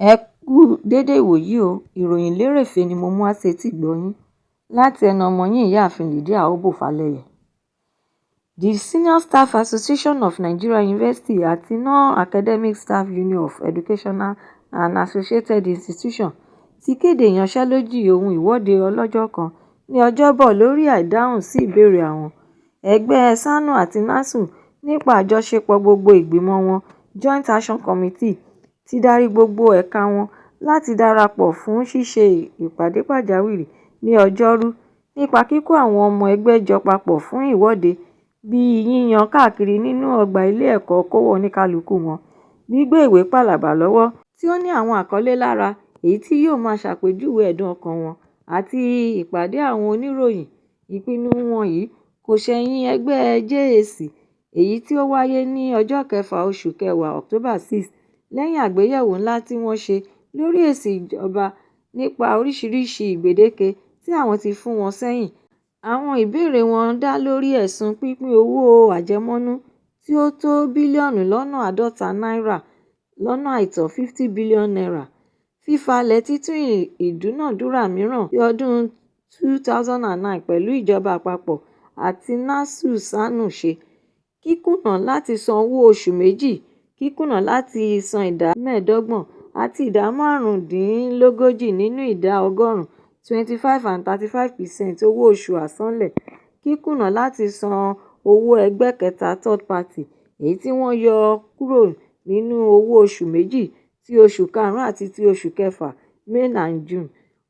Ẹ kú dédé ìwòyí o. Ìròyìn lérèfé ni mo mú wá sétíìgbọ́ yín láti ẹnu ọmọ yín, Ìyáàfin Lydia Obò Falẹyẹ. The Senior Staff Association of Nigeria University àti Non-Academic Staff Union of Educational and Associated Institutions ti kéde ìyanṣẹ́lódì ohun ìwọ́de ọlọ́jọ́ kan ní Ọjọ́bọ̀ lórí àìdáhùn sí ìbéèrè àwọn ẹgbẹ́ SSANU àti NASU nípa àjọṣepọ̀ gbogbo ìgbìmọ̀ wọn Joint Action Committee ti darí gbogbo ẹ̀ka wọn láti darapọ̀ fún ṣíṣe ìpàdé pàjáwìrì ní Ọjọ́rú nípa kíkó àwọn ọmọ ẹgbẹ́ jọ papọ̀ fún ìwọ́de bíi yíyan káàkiri nínú ọgbà ilé ẹ̀kọ́ kówọ oníkálukú wọn, gbígbé ìwé pàlàbà lọ́wọ́ tí ó ní àwọn àkọlé lára èyí tí yóò máa ṣàpèjúwe ẹ̀dùn ọkàn wọn àti ìpàdé àwọn oníròyìn. Ìpinnu wọn yìí kò ṣẹ̀yìn ẹgbẹ́ JAC èyí tí ó wáyé ní ọjọ́ kẹfà oṣù kẹwàá, October 6, lẹ́yìn àgbéyẹ̀wò ńlá tí wọ́n ṣe lórí èsì ìjọba nípa oríṣiríṣi gbèdéke tí àwọn ti fún wọn sẹ́yìn. Àwọn ìbéèrè wọn dá lórí ẹ̀sùn pínpín owó àjẹmọ́nú tí ó tó bílíọ̀nù lọ́nà 50 náírà lọ́nà àìtọ́, ₦50 billion, fífalẹ̀ títún ìdúnàádúrà mìíràn ti ọdún 2009 pẹ̀lú ìjọba àpapọ̀ àti NASU-SSANU ṣe, kíkùnà láti san owó oṣù méjì, kíkùnà láti san ìdá 25 àti ìdá 35 nínú ìdá ọgọ́rùn-ún, 25 and 35 percent, owó oṣù àsanlẹ̀, kíkùnà láti san owó ẹgbẹ́ kẹta, third party, èyí tí wọ́n yọ kúrò nínú owó oṣù méjì ti oṣù karùn-ún àti ti oṣù kẹfà, May and June,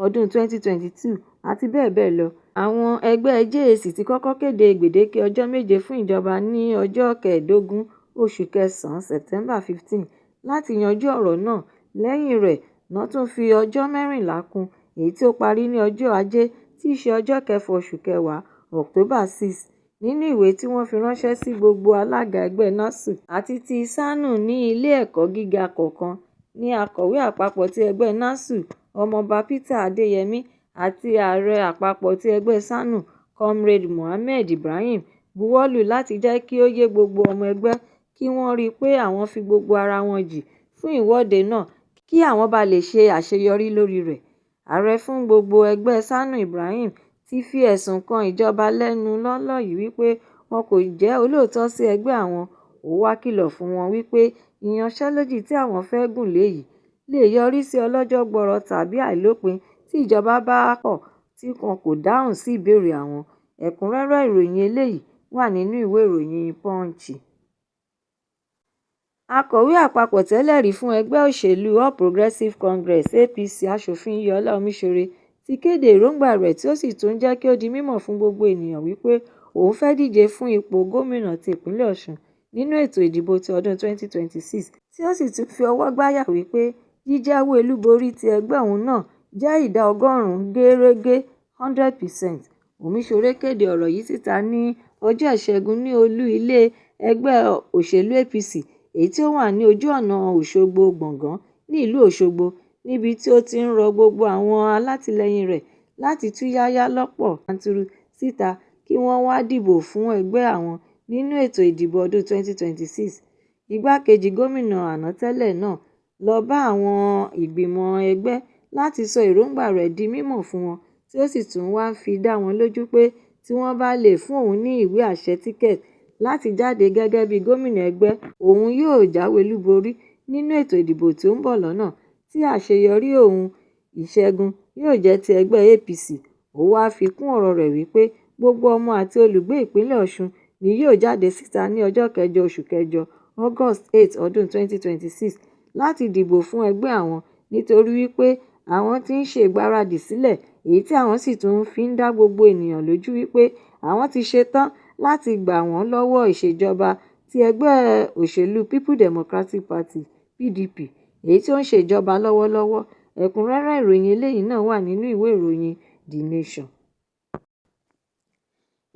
ọdún 2022, àti bẹ́ẹ̀ bẹ́ẹ̀ lọ. Àwọn ẹgbẹ́ JAC ti kọ́kọ́ kéde gbèdéke ọjọ́ 7 fún ìjọba ní ọjọ́ 15 oṣù kẹsàn-án, September 15, láti yanjú ọ̀rọ̀ náà. Lẹ́yìn rẹ̀ ná tún fi ọjọ́ 14 kún èyí tí ó parí ní ọjọ́ Ajé tí í ṣe ọjọ́ kẹfà oṣù kẹwàá, October 6. Nínú ìwé tí wọ́n fi ránṣẹ́ sí gbogbo alága ẹgbẹ́ NASU àti ti SSANU ní ilé ẹ̀kọ́ gíga kọ̀ọ̀kan ní Akọ̀wé Àpapọ̀ ti ẹgbẹ́ NASU, Ọmọọba Peter Adéyẹmi, àti Ààrẹ Àpapọ̀ ti ẹgbẹ́ SSANU, Comrade Mohammed Ibrahim, buwọ́lù láti jẹ́ kí ó yé gbogbo ọmọ ẹgbẹ́ kí wọ́n ríi pé àwọn fi gbogbo ara wọn jìn fún ìwọ́de náà kí àwọn bá lè ṣe àṣeyọrí lórí rẹ̀. Ààrẹ fún gbogbo ẹgbẹ́ SSANU, Ibrahim, ti fi ẹ̀sùn kan ìjọba lẹ́nu lọ́ọ́lọ́ yìí wípé wọn kò jẹ́ olóòótọ́ sí ẹgbẹ́ àwọn. Ó wàá kìlọ̀ fún wọn wípé ìyanṣẹ́lódì tí àwọn fẹ́ gùn lé yìí lè yọrí sí ọlọ́jọ́ gbọọrọ tàbí àìlópin tí ìjọba bá kọ̀ tí wọn kò dáhùn sí ìbéèrè àwọn. Ẹ̀kúnrẹ́rẹ́ ìròyìn eléyìí wà nínú ìwé ìròyìn Punch. Akọ̀wé àpapọ̀ tẹ́lẹ̀ rí fún ẹgbẹ́ òṣèlú All Progressives Congress, APC, Aṣòfin Iyọlá Ọmiṣọrẹ, ti kéde èròǹgbà rẹ̀ tí ó sì tún jẹ́ kí ó di mímọ̀ fún gbogbo ènìyàn wípé òun fẹ́ díje fún ipò gómìnà ti ìpínlẹ̀ Ọ̀ṣun nínú ètò ìdìbò ti ọdún 2026, tí ó sì tún fi ọwọ́ gbáyà wípé jíjáwé olúborí tí ẹgbẹ́ òun náà jẹ́ ìdá ọgọ́rùn-ún gẹ́rẹ́gẹ́, 100%. Ọmiṣọrẹ kéde ọ̀rọ̀ yìí síta ní ọjọ́ Ìṣẹ́gun ní olú ilé ẹgbẹ́ òṣèlú APC èyí tí ó wà ní ojú ọ̀nà Òṣogbo Gbọ̀ngán ní ìlú Òṣogbo, níbi tí ó ti ń rọ gbogbo àwọn alátìlẹyìn rẹ̀ láti túyáyá lọ́pọ̀ yanturu síta kí wọ́n wáá dìbò fún ẹgbẹ́ àwọn nínú ètò ìdìbò ọdún 2026. Igbákejì gómìnà àná tẹ́lẹ̀ náà lọ bá àwọn ìgbìmọ̀ ẹgbẹ́ láti sọ èròǹgbà rẹ̀ di mímọ̀ fún wọn, tí ó sì tún wáá fi dá wọn lójú pé tí wọ́n bá lè fún òun ní ìwé àṣẹ tíkẹ́ẹ̀tì láti jáde gẹ́gẹ́ bíi gómìnà, ẹgbẹ́ òun yóò jáwé olúborí nínú ètò ìdìbò tó ń bọ̀ lọ́nà, tí àṣeyọrí ohun ìṣẹ́gun yóò jẹ́ ti ẹgbẹ́ APC. Ó wáá fi kún ọ̀rọ̀ rẹ̀ wípé gbogbo ọmọ àti olùgbé ìpínlẹ̀ Ọ̀ṣun ni yóò jáde síta ní ọjọ́ kẹjọ oṣù kẹjọ, August 8, ọdún 2026, láti dìbò fún ẹgbẹ́ àwọn nítorí wípé àwọn ti ń ṣe ìgbáradì sílẹ̀, èyí tí àwọn sì tún fi ń dá gbogbo ènìyàn lójú wípé àwọn ti ṣetán láti gbà wọ́n lọ́wọ́ ìṣèjọba tí ẹgbẹ́ òṣèlú People Democratic Party, PDP, èyí tí ó ń ṣe ìjọba lọ́wọ́lọ́wọ́. Ẹ̀kúnrẹ́rẹ́ ìròyìn eléyìí náà wà nínú ìwé ìròyìn The Nation.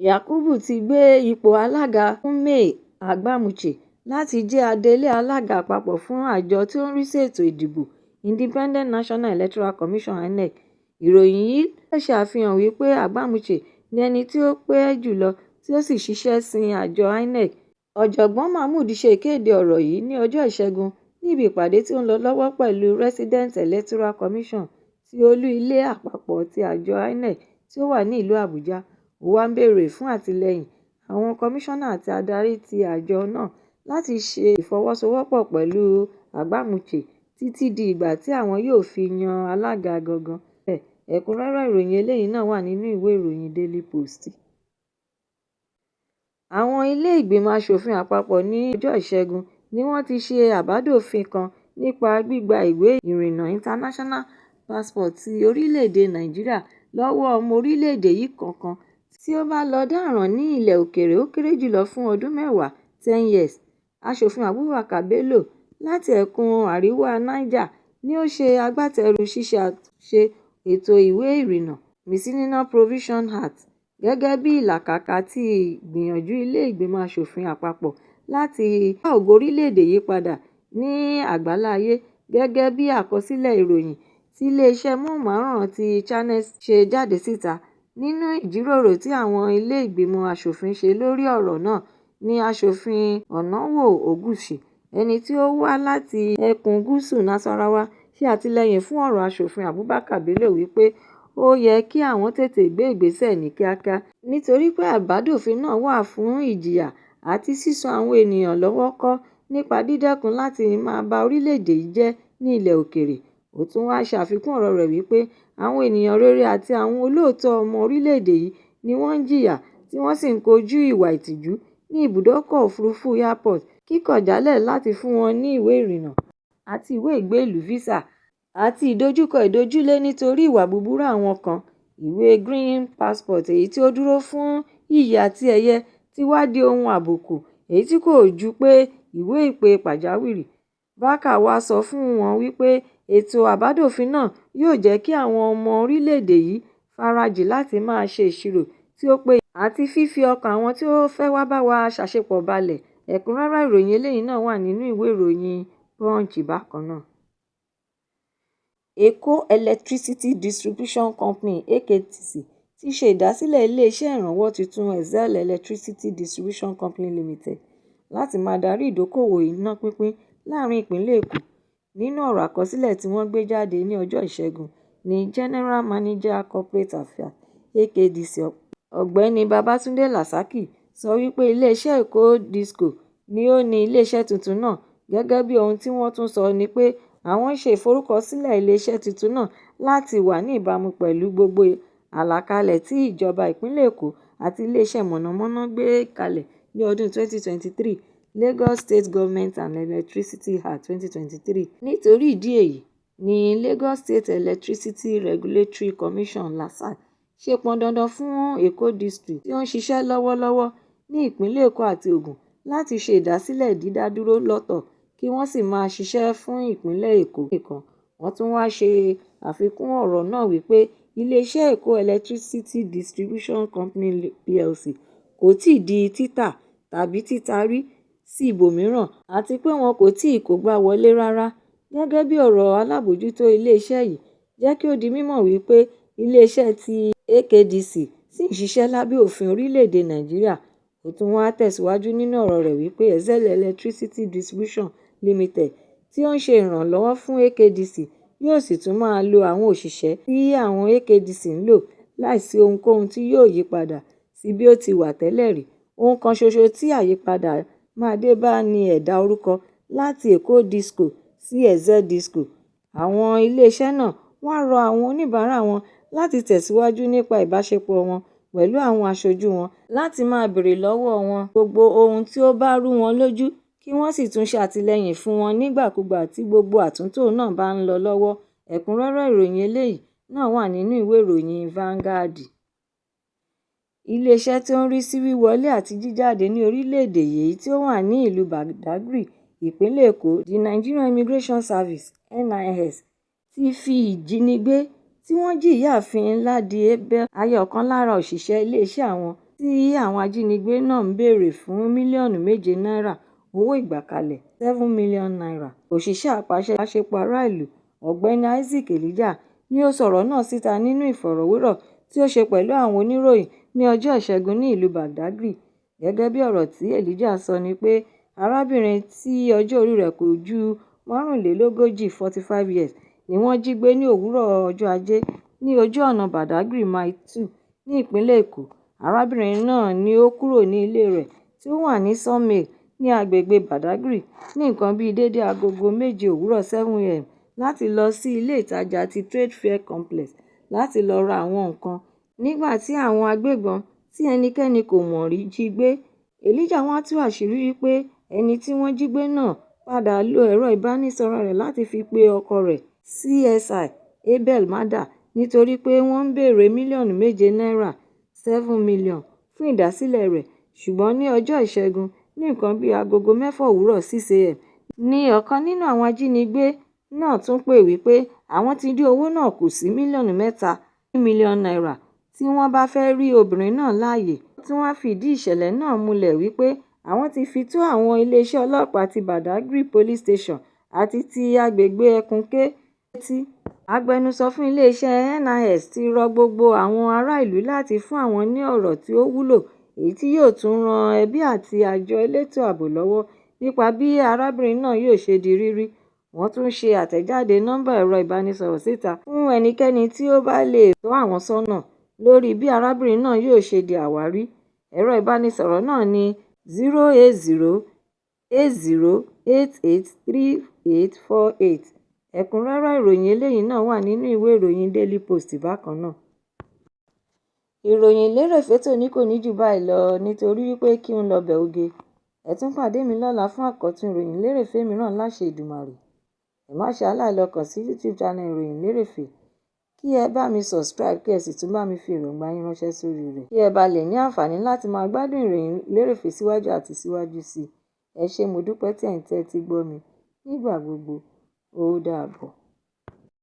Yakubu ti gbé ipò alága fún May Agbamuche láti jẹ́ adelé alága àpapọ̀ fún àjọ tó ń rí sí ètò ìdìbò, Independent National Electoral Commission, INEC. Ìròyìn yìí ṣe àfihàn wípé Agbamuche ni ẹni tí ó pé jùlọ tí ó sì ṣiṣẹ́ sin àjọ INEC. Ọ̀jọ̀gbọ́n Mahmood ṣe ìkéde ọ̀rọ̀ yìí ní ọjọ́ Ìṣẹ́gun. níbi ìpàdé tí ó ń lọ lọ́wọ́ pẹ̀lú Resident Electoral Commission ti olú ilé àpapọ̀ ti àjọ INEC tí ó wà ní ìlú Àbújá. Ó wá ń béèrè fún àtìlẹ́yìn àwọn kọmíṣánná àti adarí ti àjọ náà láti ṣe ìfọwọ́sowọ́pọ̀ pẹ̀lú Agbamuche títí di ìgbà tí àwọn yóò fi yan alága gangan. Ẹ̀kúnrẹ́rẹ́ ìròyìn eléyìí náà wà nínú ìwé ìròyìn Daily Post. Àwọn ilé ìgbìmọ̀ asòfin àpapọ̀ ní ọjọ́ Ìṣẹ́gun ni wọ́n ti ṣe àbádòfin kan nípa gbígba ìwé ìrìnnà International Passport ti orílẹ̀-èdè Nàìjíríà lọ́wọ́ ọmọ orílẹ̀-èdè yìí kankan tí ó bá lọ dáràn ní ilẹ̀ òkèèrè ó kéré jùlọ fún ọdún 10, 10 years. Aṣòfin Abubakar Bello láti ẹkùn àríwá Niger ni ó ṣe agbátẹrù ṣíṣe àtúnṣe ètò ìwé ìrìnnà Miscellaneous Provisions Act gẹ́gẹ́ bí ìlàkàkà àti ìgbìyànjú ilé ìgbìmọ̀ asòfin àpapọ̀ láti dá ògo orílẹ̀-èdè yìí padà ní àgbáláyé gẹ́gẹ́ bí àkọsílẹ̀ ìròyìn tí ilé-iṣẹ́ móhùnmáwòrán ti Channels ṣe jáde síta. Nínú ìjíròrò tí àwọn ilé ìgbìmọ̀ asòfin ṣe lórí ọ̀rọ̀ náà ní Aṣòfin Onawo Ogushi, ẹni tí ó wá láti ẹkùn gúúsù Nasarawa, ṣe àtìlẹ́yìn fún ọ̀rọ̀ Aṣòfin Abubakar Bello wípé ó yẹ kí àwọn tètè gbé ìgbésẹ̀ ní kíákíá nítorí pé àbádòfin náà wà fún ìjìyà àti síso àwọn ènìyàn lọ́wọ́ kọ́ nípa dídẹ́kun láti máa ba orílẹ̀-èdè yìí jẹ́ ní ilẹ̀ òkèèrè. Ó tún wá ṣe àfikún ọ̀rọ̀ rẹ̀ wípé àwọn ènìyàn rere àti àwọn olóòótọ́ ọmọ orílẹ̀-èdè yìí ni wọ́n ń jìyà tí wọ́n sì ń kojú ìwà ìtìjú ní ibùdókọ̀ òfurufú airport, kíkọ̀ jálẹ̀ láti fún wọn ní ìwé ìrìnnà àti ìwé ìgbélùú visa àti ìdojúkọ ìdojúlé nítorí ìwà búburú àwọn kan. Ìwé Green Passport èyí tí ó dúró fún iyì àti ẹ̀yẹ ti wá di ohun àbùkù èyí tí kò ju pé ìwé ìpè pàjáwìrì. Bákà wá sọ fún wọn wípé ètò àbádòfin náà yóò jẹ́ kí àwọn ọmọ orílẹ̀-èdè yìí farajìn láti máa ṣe ìṣirò tí ó péye àti fífi ọkàn àwọn tí ó fẹ́ wá bá wa ṣàṣepọ̀ balẹ̀. Ẹ̀kúnrẹ́rẹ́ ìròyìn eléyìí náà wà nínú ìwé ìròyìn Punch bákan náà. Èkó Electricity Distribution Company (AKTC) ti ṣe ìdásílẹ̀ ilé-iṣẹ́ ìrànwọ́ tuntun Excel Electricity Distribution Company Limited láti máa darí ìdókòwò iná pínpín láàrin ìpínlẹ̀ Èkó. Nínú ọ̀rọ̀ àkọsílẹ̀ tí wọ́n gbé jáde ní ọjọ́ Ìṣẹ́gun ní General Manager Corporate Affairs AKDC Ọ̀gbẹ́ni Babátúndé Lásàkí sọ wípé ilé-iṣẹ́ Èkó Disco ni ó ní ilé-iṣẹ́ tuntun náà. Gẹ́gẹ́ bí ohun tí wọ́n tún sọ ni pé àwọn ń ṣe ìforúkọsílẹ̀ ilé-iṣẹ́ tuntun náà láti wà ní ìbámu pẹ̀lú gbogbo àlàkalẹ̀ tí ìjọba ìpínlẹ̀ Èkó àti ilé-iṣẹ́ mọ̀nàmọ́ná gbé kalẹ̀ ní ọdún 2023 Lagos State Government and Electricity Act 2023. Nítorí ìdí èyí ní Lagos State Electricity Regulatory Commission (LASEC) ṣe pọn dandan fún Èkó Disco tí ó ń ṣiṣẹ́ lọ́wọ́lọ́wọ́ ní ìpínlẹ̀ Èkó àti Ògùn láti ṣe ìdásílẹ̀ dídádúró lọ́tọ̀ kí wọ́n sì máa ṣiṣẹ́ fún ìpínlẹ̀ Èkó nìkan. Wọ́n tún wá ṣe àfikún ọ̀rọ̀ náà wípé ilé-iṣẹ́ Èkó Electricity Distribution Company Plc kò tíì di títà tàbí títà rí sí ibòmíràn àti pé wọn kò tíì kógbá wọlé rárá. Gẹ́gẹ́ bí ọ̀rọ̀ alábòójútó ilé-iṣẹ́ yìí jẹ́ kí ó di mímọ̀ wípé ilé-iṣẹ́ ti AKDC ṣì ń ṣiṣẹ́ lábẹ́ òfin orílẹ̀-èdè Nàìjíríà. Ó tún wá tẹ̀síwájú nínú ọ̀rọ̀ rẹ̀ wípé Excel Electricity Distribution Limited tí ó ń ṣe ìrànlọ́wọ́ fún AKDC yóò sì tún máa lo àwọn òṣìṣẹ́ tí àwọn AKDC ń lò láìsí ohunkóhun tí yóò yípadà sí bí ó ti wà tẹ́lẹ̀ rí. Ohun kan ṣoṣo tí àyípadà máa dé bá ní ẹ̀dà orúkọ láti Èkó Disco sí Excel Disco. Àwọn ilé-iṣẹ́ náà wá rọ àwọn oníbàárà wọn láti tẹ̀síwájú nípa ìbáṣepọ̀ wọn pẹ̀lú àwọn aṣojú wọn láti máa béèrè lọ́wọ́ wọn gbogbo ohun tí ó bá rú wọn lójú kí wọ́n sì tún ṣe àtìlẹ́yìn fún wọn nígbàkúgbà tí gbogbo àtúntò náà bá ń lọ lọ́wọ́. Ẹ̀kúnrẹ́rẹ́ ìròyìn eléyìí náà wà nínú ìwé ìròyìn Vanguard. Ilé-iṣẹ́ tí ó ń rí sí wíwọlé àti jíjáde ní orílẹ̀-èdè yìí tí ó wà ní ìlú Badagry, ìpínlẹ̀ Èkó, The Nigerian Immigration Service (NIS) ti fi ìjínigbé tí wọ́n jí Ìyáàfin Ladi Abel, aya ọ̀kan lára òṣìṣẹ́ iléeṣẹ́ àwọn tí àwọn ajínigbé náà ń béèrè fún mílíọ̀nù 7 náírà owó ìgbàkalẹ̀ ₦7 million. Òṣìṣẹ́ apàṣẹ ìbáṣepọ̀ ará-ìlú Ọ̀gbẹ́ni Isaac Elijah ni ó sọ ọ̀rọ̀ náà síta nínú ìfọ̀rọ̀wérọ̀ tí ó ṣe pẹ̀lú àwọn oníròyìn ní ọjọ́ Ìṣẹ́gun ní ìlú Badagry. Gẹ́gẹ́ bí ọ̀rọ̀ tí Elijah sọ ni pé arábìnrin tí ọjọ́ orí rẹ̀ kò ju 35, 45 years, ni wọ́n jí gbé ní òwúrọ̀ ọjọ́ Ajé ní ojú ọ̀nà Badagry Mile 2 ní ìpínlẹ̀ Èkó. Arábìnrin náà ni ó kúrò ní ilé rẹ̀ tí ó wà ní Sawmill ní agbègbè Badagry ní nǹkan bíi déédé agogo 7 òwúrọ̀, 7 a.m., láti lọ sí ilé ìtajà ti Trade Fair Complex láti lọ ra àwọn nǹkan nígbà tí àwọn agbébọn tí ẹnikẹ́ni kò mọ̀ rí jí gbé. Elijah wàá tú àṣírí wípé ẹni tí wọ́n jí gbé náà padà lo ẹ̀rọ ìbánisọ̀rọ̀ rẹ̀ láti fi pe ọkọ rẹ̀, CSI Abel Mada, nítorí pé wọ́n ń béèrè mílíọ̀nù 7 náírà, 7 million, fún ìdásílẹ̀ rẹ̀. Ṣùgbọ́n ní ọjọ́ Ìṣẹ́gun ní nǹkan bíi agogo 6 òwúrọ̀, 6 a.m., ní ọ̀kan nínú àwọn ajínigbé náà tún pè wípé àwọn ti dín owó náà kù sí mílíọ̀nù 3, ₦3 million, tí wọ́n bá fẹ́ẹ́ rí obìnrin náà láàyè. Wọ́n tún wáá fìdí ìṣẹ̀lẹ̀ náà múlẹ̀ wípé àwọn ti fi tó àwọn iléeṣẹ́ ọlọ́pàá ti Badagry Police Station àti ti àgbègbè Ẹkùnké létí. Agbẹnusọ fún iléeṣẹ́ NIS ti rọ gbogbo àwọn ará ìlú láti fún àwọn ní ọ̀rọ̀ tí ó wúlò èyí tí yóò tún ran ẹbí àti àjọ elétò ààbò lọ́wọ́ nípa bí arábìnrin náà yóò ṣe di rírí. Wọ́n tún ṣe àtẹ̀jáde nọ́ńbà ẹ̀rọ ìbánisọ̀rọ̀ síta fún ẹnikẹ́ni tí ó bá lè tọ́ àwọn sọ́nà lórí bí arábìnrin náà yóò ṣe di àwárí. Ẹ̀rọ ìbánisọ̀rọ̀ náà ní 08080883848. Ẹ̀kúnrẹ́rẹ́ ìròyìn eléyìí náà wà nínú ìwé ìròyìn Daily Post bákan náà. Ìròyìn lérèfé tòní kò ní jù báyìí lọ nítorí wípé kí n lọ́bẹ̀ oge. Ẹ tún pàdé mi lọ́la fún àkọ́tún ìròyìn lérèfé mìíràn láṣẹ Èdùmàrè. Ẹ má ṣe aláìlọ kàn sí YouTube channel Ìròyìn Lérèfé, kí ẹ bá mi subscribe, kí ẹ sì tún bá mi fi èròǹgbà yín ránṣẹ́ sórí rẹ̀. Kí ẹ bá lè ní àǹfààní láti máa gbádùn ìròyìn lérèfé síwájú àti síwájú sí i. Ẹ ṣé, mo dúpẹ́ tí ẹ̀ ń tẹ́tí gbọ́ mi nígbà gbogbo. Ó dàbọ̀.